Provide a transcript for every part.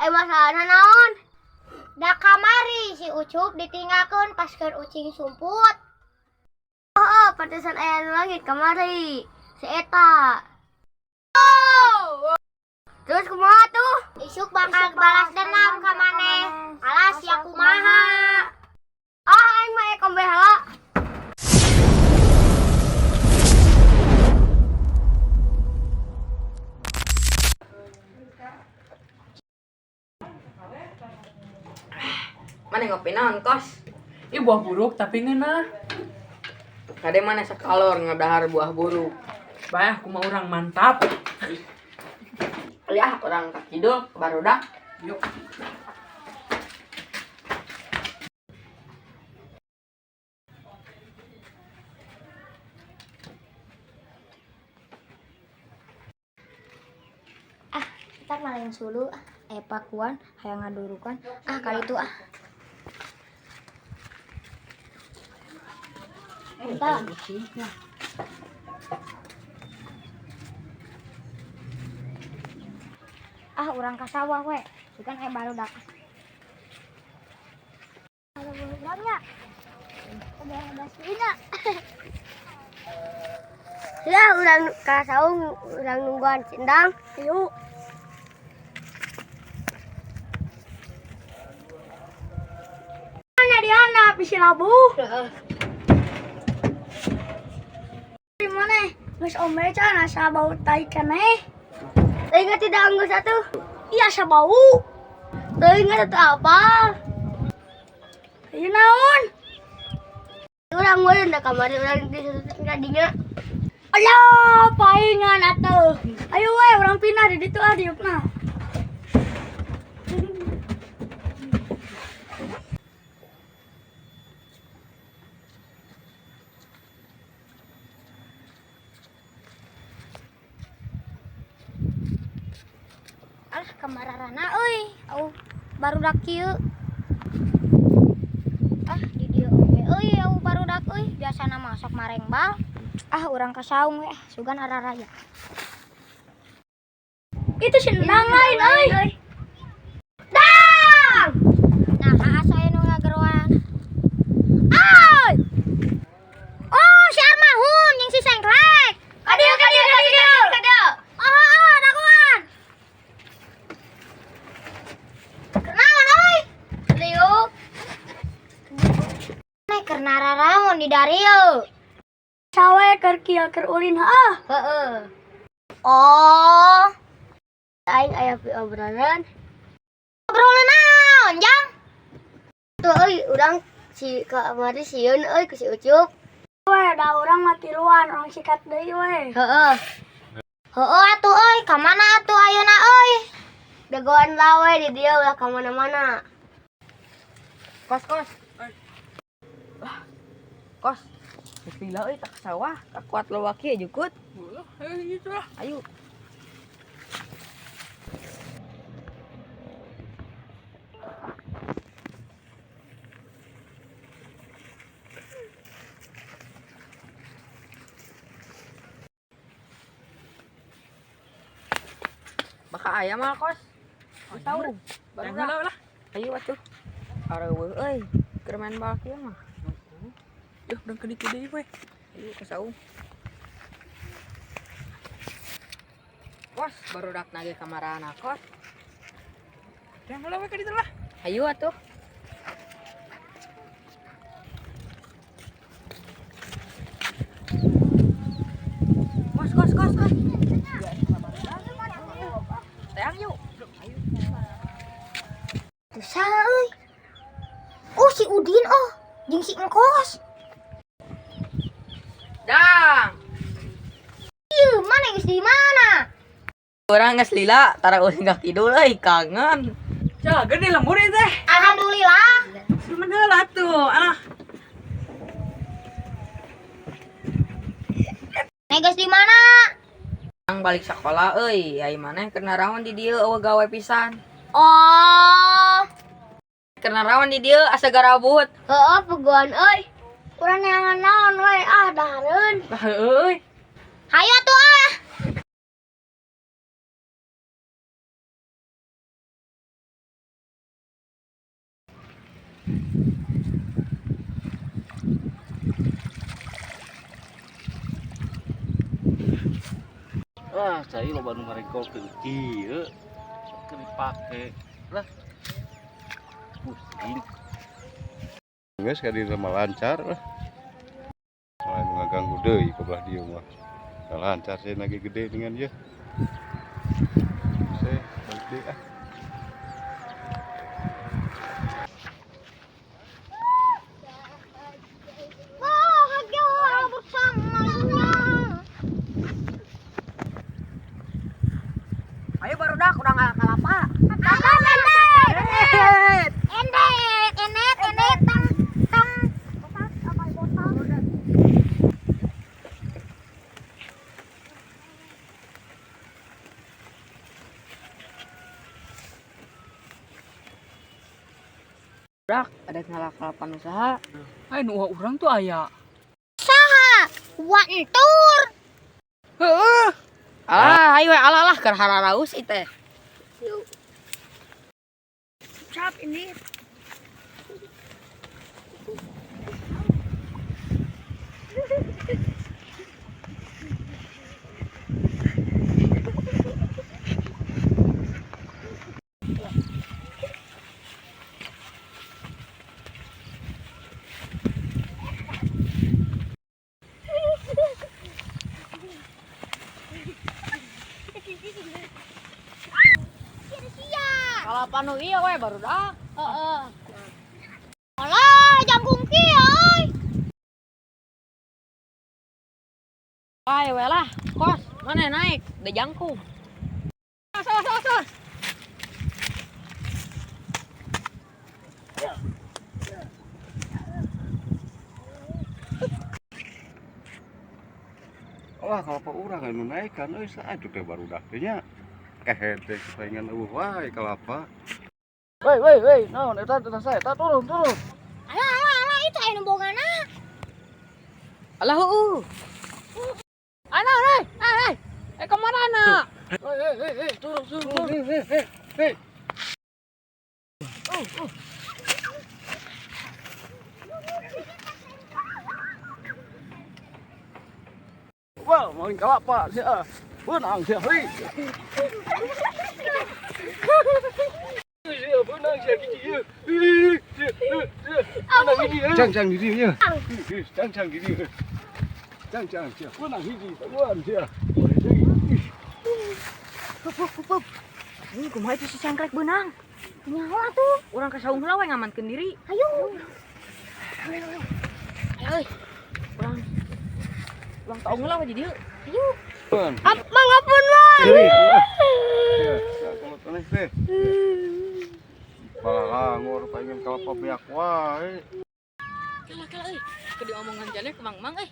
Ai masalahna naon? Da kamari si Ucup ditinggalkeun pas keur ucing sumput. Oh, pantesan aya nu langit kamari. Si eta. Oh. Terus kumaha tuh? Isuk bakal balas dendam ka maneh. Alas ya kumaha. Ah, aing mah kombe heula. Mana ngopi naon kos? Ih buah buruk tapi ngeunah. Kade mana sakalor ngadahar buah buruk. Bae aku mah urang mantap. Ya, orang ka kidul barudak. Yuk. Ah, kita maling sulu ah. Pakuan hayang ngadurukan. Ah, kali itu ah. Eta. Ah, urang ka sawah we. Bukan aya barudak. Ada barudaknya. Udah basina. Ya, urang ka saung, urang nungguan cindang. Yuk. Mana di handap bisi labuh. Di mana? Geus ombe can asa bau tai keneh. Teuing tidak anggus atuh. Iya asa bau. Teuing atuh apa? Ieu naon? Urang meureun da kamari urang disusutin ka dinya. Alah, paingan atuh. Ayo we urang pindah di ditu ah diukna. Alah kamararana euy. Au barudak kieu. Ah di dieu oge euy au barudak euy. Biasana mah sok marengbal. Ah urang ka saung we ah sugan araraya. Itu si Endang lain euy. Dang! Nah, asa aya nu ngageroan. Ay! Oh, si almarhum jeung si Sengklek. Ka dieu ka dieu ka dieu. Ka dieu. Oh, oh, dagoan. Kenaon euy? Liuk. Nek keur nararaon di darieu. Sawe keur kieu keur ulin ah. Heeh. Oh. Aing aya obrolan. Obrolan naon, Jang? Tuh euy, urang si kamari sieun euy ku si Ucup. We da urang mah tiluan urang sikat deui we. Heeh. Heeh atuh euy, ka mana atuh ayeuna euy? Dagoan lawe di dieu ulah ka mana-mana. Kos kos. Lah. Kos. Geus lila euy tak sawah, kakuat loba kieu jukut. Ayo gitu lah. Ayo. Baka aya mah kos. Tahu. Baru Yang heula lah. Ayo atuh. Areueuh euy, keur main bal kieu mah. Yuh, urang ka ditu deui we. Ayo ka saung. Kos, barudak nage kamarana kos. Yang heula we ka ditu lah. Ayo atuh. Kos, kos, kos, kos. Teang yuk. Ayo. Tuh saha euy? Oh, si Udin oh, jeung si Engkos. Dang. Ieu mana geus di mana? Urang geus lila, tara ulin ka kidul euy, kangen. Cah, gede lembur ieu teh. Alhamdulillah. Cuman heula tuh. Ah, Nih geus di mana? Urang balik sekolah euy, ai maneh keur naraon di dieu eueuh gawe pisan. Oh. Keur naraon di dieu asa garabut. Heeh, peguan euy. Urang neangan naon we ah dahareun. lah euy. Hayo atuh ah. Wah, cai loba nu ngaregolkeun kieu. Keur dipake. Lah. Pusing. Geus ka dieu mah lancar lah. Malah nu ngaganggu deui ka belah dieu mah. Da lancar sih lagi gede dengan dia. Saya balik deui ah. Bahagia bersamanya. Ayo barudak urang kalapa. Endek, endek, endek, endek, tang, tang. Budak, ada ngala kalapa nu saha? Ayo nu urang tuh aya. Saha? Wantur. Heeh. Ah, ayo we alah lah keur hararaus ieu teh. Cap ini. Kalapa nu ieu we barudak. Heeh. Alah, jangkung kieu euy. Ayo we lah, kos, mana naik? Da jangkung. Salah salah salah. Wah, kalapa urang anu naekan euy saha teh barudak teh nya. Kehed teh saingan eueuh wae kalapa. Woi, woi, woi, naon eta teh saya? Eta turun, turun. Alah, alah, alah, itu aya nu bogana. Alah heueuh. Ayo, hei, hei, hei. Eh kemana na? Woi, hei, hei, hei, turun, turun, turun. Hei, hei, hei. Wah, maling kalapa sia. Beunang sia, hei. Sia beunang sia hiji ieu. Ih, sia, sia. Beunang hiji euy. Cang-cang di dieu nya. Ih, cang-cang di dieu. Cang-cang sia. Beunang hiji, tabuan sia. Boleh deui. Ih. Hup, hup, hup. Ini kumaha itu si cangkrek beunang? Nyaho atuh. Urang ka saung heula we ngamankeun diri. Ayo. Ayo euy. Urang urang taung heula we di dieu. Ayo. Beun. Ap, mangapun mah. Diri. Ah. Ya, kalau tanah teh. Malah langor pengen kalapa beak wae. Kalah kalah euy. Keur diomongan jane ke mang-mang euy.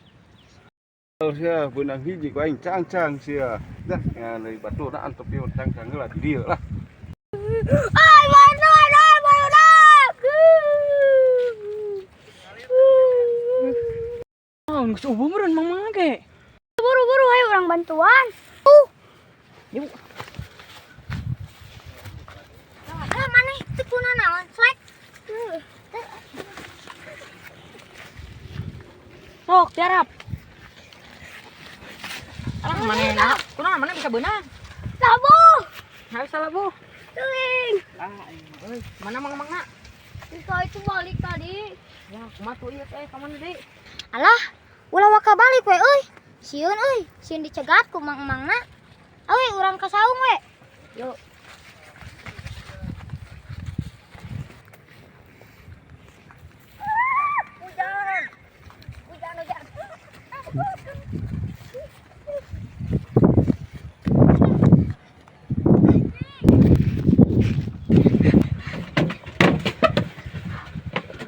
Sia beunang hiji ku aing cangcang sia. Dah, ngan deui baturna antep ieu cangcang heula di dieu lah. Ay, bantuan, ay, barudak. Naon geus eueuh meureun mang ge. Buru-buru ayo urang bantuan. Yuk. Alah, maneh teu kuna naon, Slek? Sok tiarap. Alah manehna, kunaon maneh bisa beunang? Labuh. Hayo salah bu. Teuing. Ah, euy, mana mang-mangna? Bisa itu balik tadi. Ya, kumaha tuh ieu teh ka mana deui? Alah, ulah waka balik we euy. Sieun euy, sieun dicegat ku mang-mangna. Euy, urang ka saung we. Yuk. Hujan. Hujan, hujan.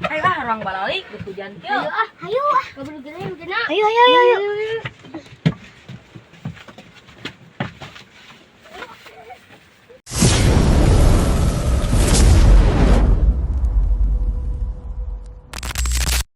Ayo ah, urang balik geus hujan kieu. Ayo ah, ayo ah. Kabur geuning geuna. Ayo, ayo, ayo, ayo.